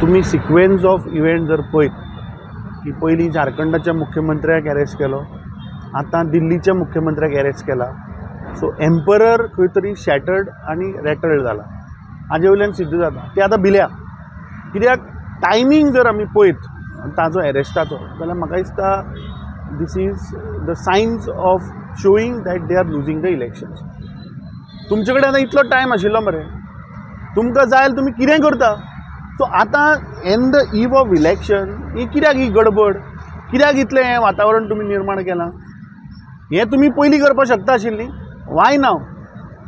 तुमी sequence of event जर पळयत की पयलीं झारखंडाच्या मुख्यमंत्र्याक अरेस्ट केलो, आतां दिल्लीच्या मुख्यमंत्र्याक अरेस्ट केला. सो एम्परर खंय तरी शॅटर्ड आनी रॅटल्ड जाला हाजे वयल्यान सिद्ध जाता. ते आतां भिल्या कित्याक टायमींग जर आमी पळयत ताजो एरेस्टाचो जाल्यार म्हाका दिसता this is the signs of showing that they are losing the elections. तुमचे कडेन आतां इतलो टायम आशिल्लो मरे, तुमकां जाय तुमी कितें करता. सो आतां in the eve of election ही कित्याक ही गडबड, कित्याक इतलें हें वातावरण तुमी निर्माण केलां, हें तुमी पयलीं करपाक शकता आशिल्लीं, वाय नाव.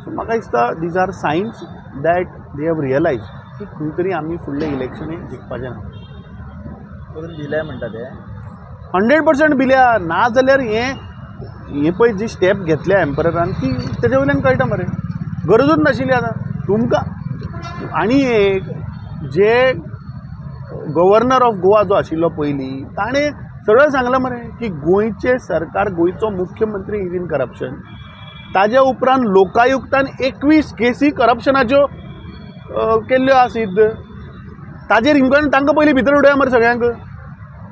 सो म्हाका दिसता these are signs that they have realise की खंय तरी आमी फुडलें इलेक्शन जिखपाचें ना. करून दिले म्हणटा ते 100% भिल्या. ना जाल्यार हें हें पळय जी स्टेप घेतल्या एम्पररान ती तेजे वयल्यान कळटा मरे, गरजूच नाशिल्ली आतां तुमकां. आनी एक जे गव्हर्नर ऑफ गोवा जो आशिल्लो पयलीं ताणें सरळ सांगलां मरे की गोंयचें सरकार, गोंयचो मुख्यमंत्री is in corruption. ताज्या उपरांत लोकायुक्तान 21 केसी करप्शनाच्यो केल्ल्यो आसा सिद्ध. ताजेर इन्क्वायरी तांकां पयलीं भितर उडया मरे सगळ्यांक,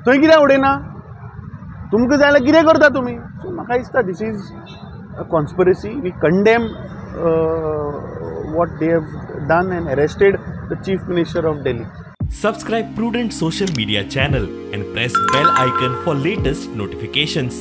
थंय कित्याक उडयना? तुमकां जाय जाल्यार कितें करता तुमी? सो म्हाका दिसता this is a conspiracy. We condemn what they have done and arrested the chief minister of Delhi. Subscribe Prudent social media channel and press bell icon for latest notifications.